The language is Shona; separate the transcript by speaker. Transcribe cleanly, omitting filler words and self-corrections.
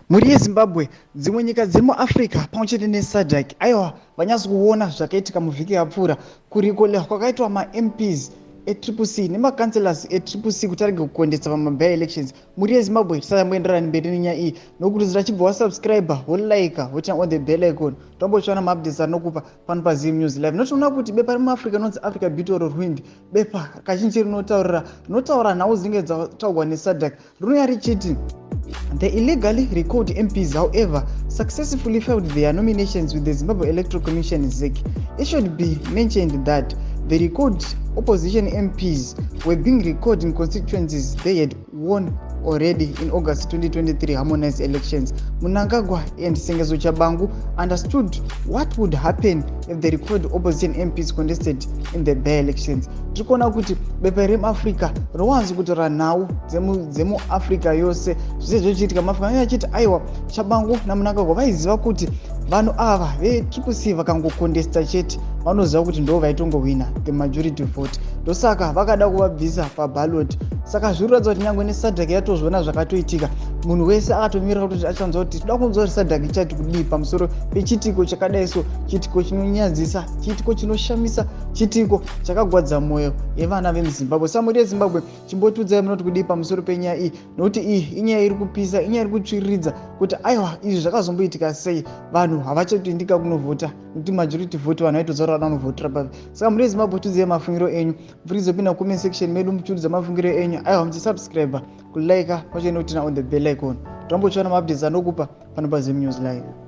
Speaker 1: Mhuri yeZimbabwe, dzimwe nyika dzemuAfrica pamwe chete neSADC, aiwa, vanyatso kuona zvakaitika muvhiki yapfuura, kurecallwa kwakaitwa maMPs eTriple C nemacouncillors eTriple C kuti arege kucontesta pamaby elections. Mhuri yeZimbabwe, tisayamboenderana mberi nenyaya iyi, nokurudzira chibva wasubscribe, wolike, woturn on the bell icon, tombochiwana maupdates anokupa pano paZim News Live. Notoona kuti bepa remuAfrica rinonzi Africa Beauty or Ruined, bepa kazhinji rinotaurira, rinotaura nhau dzinenge dzataurwa neSADC, rinouya richiti, "The illegally recalled MPs, however, successfully filed their nominations with the Zimbabwe Electoral Commission, ZEC. It should be mentioned that the recalled opposition MPs were being recalled in constituencies they had won already in August 2023 harmonized elections. Mnangagwa and Sengezo Tshabangu understood what would happen if the recalled opposition MPs contested in the by elections." Tiri kuona kuti bepa remuAfrica rinowanzo kutaura nhau dzemuAfrica yose, zvise zvochiitika muAfrica. Anenge achiti, aiwa, Tshabangu naMnangagwa vaiziva kuti vanhu ava veTriple C vakangocontesta chete, vanoziva kuti ndo vaitongohwina the majority vote, ndosaka vakada kuvabvisa paballot. Saka zviri kuratidza kuti nyange neSADC yatozviona zvakatoitika. Munhu wese akatomirira kuti achanzwa kuti toda kunzwa kuti SADC ichati kudii pamusoro pechitiko chakadai. So chiitiko chinonyadzisa, chiitiko chinoshamisa, chiitiko chakagwadza mwoyo yevana vemuZimbabwe. Samuri yeZimbabwe, chimbotiudzai munoti kudii pamusoro penyaya iyi, nokuti iyi inyaya iri kupisa, inyaya iri kutsviriridza kuti, aiwa, izvi zvakazomboitika sei? Vanhu havachatoindika kunovhota nokuti majority vote vanhu vaitoziva kuti vanonovhotera papi. Saka muri yeZimbabwe, tiudzai mafungiro enyu. Mupfurikidza comment section medu muchiudza mafungiro enyu. Aiwa, muchisubscribe, kulike, pacho nokuturn on the bell icon, tombochiwana maupdates anokupa pano paZim News Live.